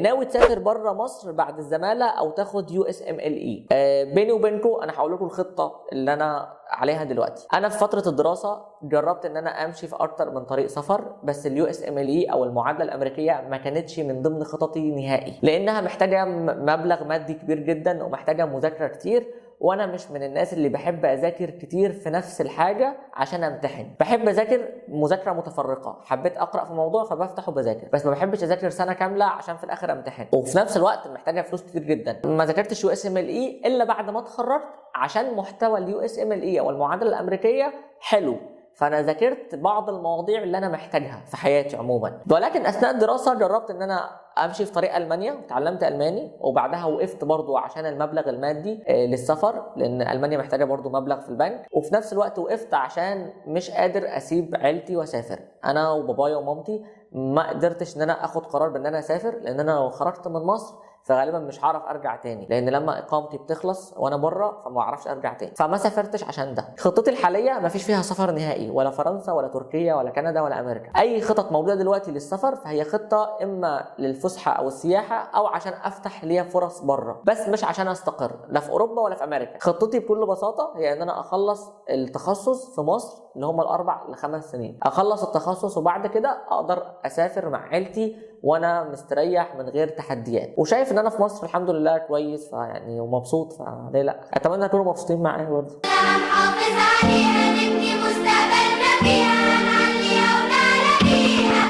ناوي تسافر بره مصر بعد الزمالة او تاخد USMLE؟ بيني وبينكم انا هقول لكم الخطة اللي انا عليها دلوقتي. انا في فترة الدراسة جربت ان انا امشي في اكتر من طريق سفر، بس ال USMLE او المعادلة الامريكية ما كانتش من ضمن خططي نهائي، لانها محتاجه مبلغ مادي كبير جدا ومحتاجة مذاكرة كتير، وانا مش من الناس اللي بحب اذاكر كتير في نفس الحاجة عشان امتحن. بحب اذاكر مذاكرة متفرقه، حبيت اقرا في موضوع فبفتح وبذاكر، بس ما بحبش اذاكر سنة كاملة عشان في الاخر امتحن، وفي نفس الوقت محتاجه فلوس كتير جدا. ما ذاكرتش USMLE الا بعد ما اتخرجت، عشان محتوى ال USMLE او المعادلة الامريكية حلو، فانا ذاكرت بعض المواضيع اللي انا محتاجها في حياتي عموما. ولكن اثناء الدراسة جربت ان انا امشي في طريق المانيا، اتعلمت الماني، وبعدها وقفت برضو عشان المبلغ المادي للسفر، لان المانيا محتاجه برضو مبلغ في البنك. وفي نفس الوقت وقفت عشان مش قادر اسيب عيلتي واسافر، انا وبابايا ومامتي. ما قدرتش ان انا اخد قرار بان انا اسافر، لان انا لو خرجت من مصر فغالبا مش هعرف ارجع تاني، لان لما اقامتي بتخلص وانا بره فما اعرفش ارجع تاني، فما سافرتش عشان ده. خطتي الحالية ما فيش فيها سفر نهائي، ولا فرنسا ولا تركيا ولا كندا ولا امريكا. اي خطط موجودة دلوقتي للسفر فهي خطه اما للفسحه او السياحة، او عشان افتح ليا فرص بره، بس مش عشان استقر لا في اوروبا ولا في امريكا. خطتي بكل بساطة هي ان انا اخلص التخصص في مصر اللي هم ال4 ل5 سنين، اخلص التخصص وبعد كده اقدر اسافر مع عيلتي وانا مستريح من غير تحديات. وشايف ان انا في مصر الحمد لله كويس، فيعني ومبسوط، فليه لا؟ اتمنى تكونوا مبسوطين معايا برضه. هنحافظ عليها، نبني مستقبلنا فيها.